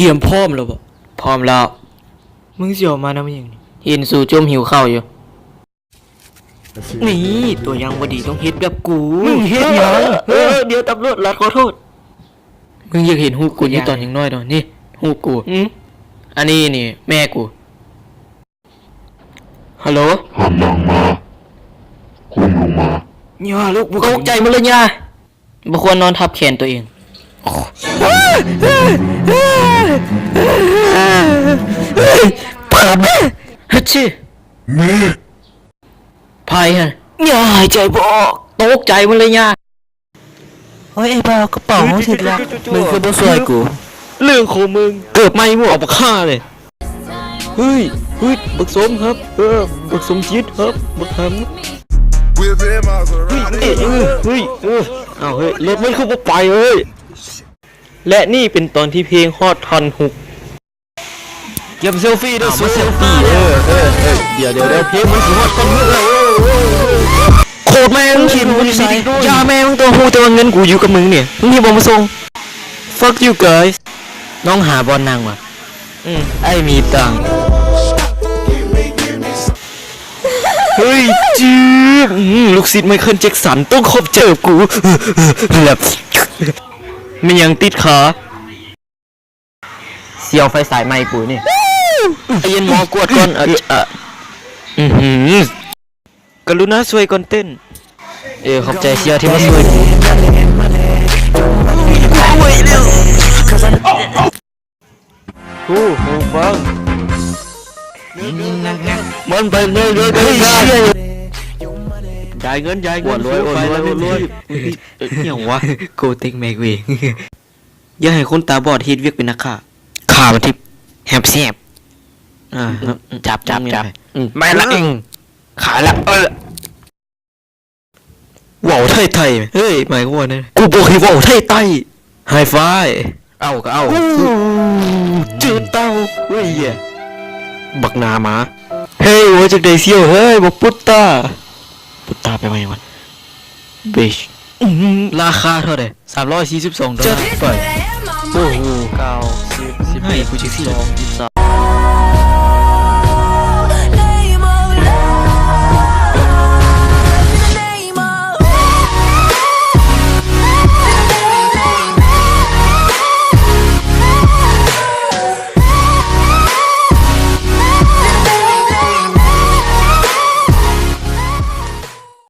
ກຽມພ້ອມແລ້ວບໍ່? ພ້ອມແລ້ວ. ມຶງຊິອອກມານຳຫຍັງນີ້? ເຫັນສູຈົ່ມຫິວເຂົ້າຢູ່. ນີ້ ຕົວຢ່າງບໍ່ດີຕ້ອງເຮັດແບບກູ. ມຶງເຮັດຫຍັງ? ເອີ ດຽວຕຳຫຼວດລັດ ຂໍໂທດ. ມຶງຢາກເຫັນຮູບກູຢູ່ຕອນຍັງນ້ອຍເນາະ? ນີ້ ຮູບກູ. ອືມ ອັນນີ້ນີ້ແມ່ກູ. ຮັລໂຫຼ? ຫັນຫຼັງມາ ກົ້ມລົງມາ. ຢ່າລູກ ຕົກໃຈໝົດເລີຍ ຢ່າ. ບໍ່ຄວນນອນທັບແຂນຕົວເອງ. ປາບ ເຮັດຊິ ແມ່ ໃຜຫັ້ນ? ຢ່າ ຫາຍໃຈບໍ່ອອກ. ຕົກໃຈໝົດເລີຍ ຢ່າ. ໂອ້ຍ ໄອ້ບ່າວ ກະເປົາເຮົາຖືກລັກ. ມຶງຄືບໍ່ຊ່ວຍກູ? ເລື່ອງຂອງມຶງ. ເກີບໃໝ່ໝວກ ເອົາບັກຫ່າເລີຍ. ເຮີ້ຍ ເຮີ້ຍ ບັກສົມຮັບ ເອີ ບັກສົມຈິດຮັບ ບັກຫຳ. ເຮີ້ຍ ເຮີ້ຍ ເຮີ້ຍ ເອີ ເອົາເຮີ້ຍ ລົດມັນຄືບໍ່ໄປເຮີ້ຍ. ແລະນີ້ເປັນຕອນທີ່ເພງຮອດທ່ອນຮຸກ. ກຽມເຊວຟີເດີ ເຊວຟີເດີ. ເອີ ເອີ ເອີ ດຽວ ດຽວ ດຽວ ເພງມັນຊິຮອດທ່ອນຮຸກແລ້ວ. ໂຄດແມ່ງ ຂີ້ໜູຢູ່ໃສ? ຢ່າແມ່ມຶງຕົວະ ຮູ້ແຕ່ວ່າເງິນກູຢູ່ກັບມຶງນີ້ ມຶງເຮັດບໍ່ມາສົ່ງ. Fuck you guys. ນ້ອງຫາບ່ອນນັ່ງວ່າ. ອືມ ອ້າຍມີຕັງ. ເຮີ້ຍ ຈືດ. ອືມ ລູກສິດໄມເຄິນ ແຈັກສັນ ຕ້ອງຂອບໃຈກູ. ແລັບ ແມ່ນຫຍັງຕິດຂາ? ສ່ຽວໄຟສາຍໃໝ່ກູນີ້. ໃຈເຢັນ ໝໍກວດກ່ອນ. ອືມ ກະລຸນາຊ່ວຍກ່ອນເຕັ້ນ. ເອີ ຂອບໃຈສ່ຽວທີ່ມາຊ່ວຍກູ. ໂອ້ ຫູຟັງ. ມັນໄປເລີຍ ເລີຍ ເລີຍ. ຈ່າຍເງິນ ຈ່າຍເງິນ. ໂອ້ ລວຍ ໂອ້ ລວຍ ໂອ້ ລວຍ. ຫຍັງວະ? ໂກເຕັງແມັກເວ. ຢ່າໃຫ້ຄົນຕາບອດເຮັດວຽກເປັນນັກຂ້າ. ຂ້າມັນທິບ ແຮບແຊບ. ອ່າ ຈັບ ຈັບ ຈັບ. ອືມ ແມ່ນລະ. ເອີ ຂາຍລະ. ເອີ ເວົ້າໄທໄທ. ເຮີ້ຍ ໝາຍຄວາມວ່າແນວໃດ? ກູບໍ່ໃຫ້ເວົ້າໄທໃຕ້. ໄຮຟາຍ. ເອົາກໍເອົາ. ໂອ້ ຈື່ເຕົ້າ. ເຮີ້ຍ ບັກໜ້າໝາ. ເຮີ້ຍ ວ່າຈັ່ງໃດສ່ຽວເຮີ້ຍ? ບັກປຸດຕາ. ປຸດຕາແປວ່າຫຍັງວະ? ບິດ. ອືມ ລາຄາເທົ່າໃດ? ສາມຮ້ອຍສີ່ສິບສອງໂດລາ. ຈັດໄປ. ໂອ້ໂຫ ເກົ້າສິບ ສິບເອັດ ສິບສອງ ສິບສາມ.